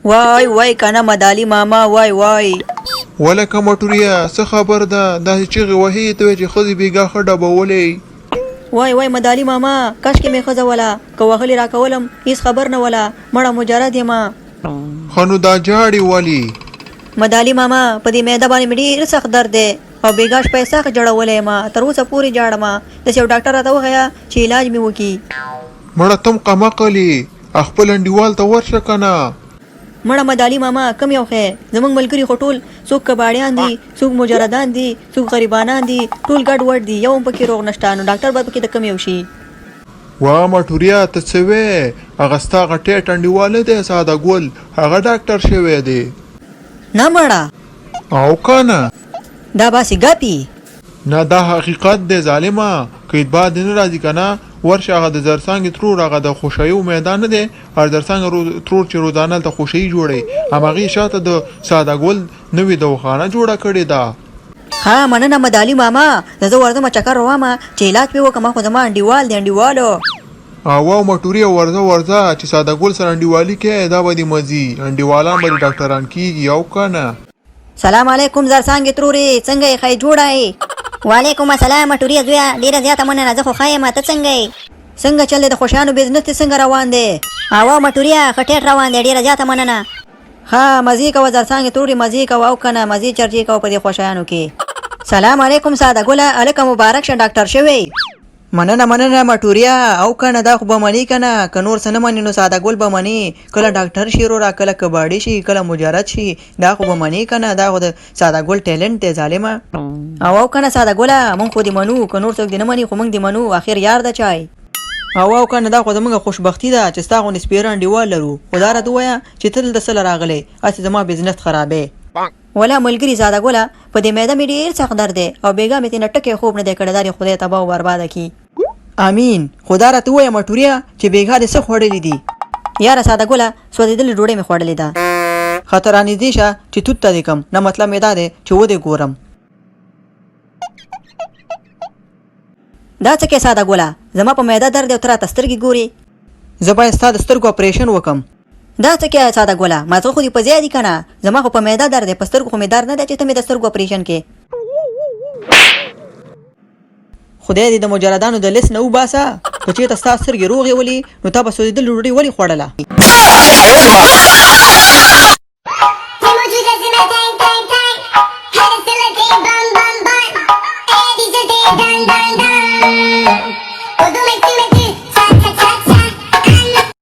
وای وای کنه مدالي ماما وای وای. ولکه مټوریه څه خبر ده داسې چیغې وهې ته وایې چې ښځې بیګا ښه ډبولې. وای وای مدالي ماما کاشکې مې ښځه ولا که وهلي راکولم هیڅ خبر نه ولا مړه مجرد یمه. ښه نو دا ژاړې ولې؟ مدالي ماما په دې معده باندې مې ډېر سخت درد دی او بېګا شپه یې سخت ژړولی یم تر اوسه پورې ژاړم داسې یو ډاکټر راته وښیه چې علاج مې وکړي. مړه تم قمقل یې خپل انډیوال ته ورشه کنه. مړه مدالي ماما کوم یو ښی زموږ ملګري خو ټول څوک کباړیان دي څوک مجردان دي څوک غریبانان دي ټول ګډ وډ دي یو هم پکې روغ نشته نو ډاکټر به پکې د کوم یو شي. وا مټوریا ته څه وې هغه ستا هغه ټیټ انډیوال نه دی ساده ګل هغه ډاکټر شوی دی. نه مړه. او کنه. دا باسي ګپ یی. نه دا حقیقت دی ظالمه که اتباع دې نه راځي کنه ورشه هغه د زرڅانګې ترور هغه د خوشیو میدان نه دی هغه زرڅانګه ترور چې روزانه هلته خوشیي جوړوي هماغې شاته د ساده ګل نوې دواخانه جوړه کړې ده. ها مننه مدالي ماما زه ورځم چکر روامه چې علاج پې وکم خو زما انډیوال دی انډیوال. اواو مټوريه ورځه ورځه چې ساده ګل سره انډيوالي کوې دا به دې مزي انډيوالان به دې ډاکټران کيږي او کنه. سلام علیکم زرڅانګې ترورې څنګه یې ښه جوړه یې؟ وعلیکم السلام مټوریه زویه ډیره زیاته مننه زه خو ښه یم ته څنګه یې؟ څنګه چل دی د خوشیانو بزنس دې څنګه روان دی؟ اواو مټوریه ښه ټیټ روان دی ډیره زیاته مننه. ښه مزې کوه زرڅانګې ترورې مزې کوه او کنه مزې چرچې کوه په دې خوشیانو کې. سلام علیکم ساده ګله هلکه مبارک شه ډاکټر شوی. مننه مننه مټوریا او کنه دا خو به منی کنه که نور څه نه منی نو ساده ګل به منی کله ډاکټر شي وروره کله کباړي شي کله مجرد شي دا خو به منی کنه دا خو د ساده ګل ټیلنټ دی ظالمه. او او کنه ساده ګله مونږ خو دې منو که نور څوک دې نه مني خو مونږ دې منو اخر یار د چا یې. او او کنه دا خو زمونږ خوشبختي ده چې ستا غوندې سپیره انډیوال لرو خو دا راته ووایه چې ته دلته څه له راغلې هسې زما بزنس خرابې. ولا ملګري ساده ګله په دې معده مې ډېر سخت درد دی او بېګا مې ترېنه ټکی خوب نه دی کړی دا دې خدای تباه او برباده کړي. امین خو دا راته ووایه مټوریه چې بېګا دې څه خوړلي دي؟ یاره ساده ګله سوځېدلې ډوډۍ مې خوړلې ده. ښه ته رانږدې شه چې توت ته دې کړم نه مطلب مې دا دی چې ودې ګورم. دا څه کې ساده ګله زما په معده درد دی او ته راته سترګې ګورې؟ زه باید ستا د سترګو اپریشن وکړم. دا څه کې ساده ګله مازغه خو دې په ځای دي کنه زما خو په معده درد دی په سترګو خو مې درد نه دی چې ته مې د سترګو اپریشن کې. خدای دې د مجردانو د لیست نه وباسه که چېرته ستا سترګې روغې ولي نو تا به سوځېدلې ډوډۍ ولې خوړله؟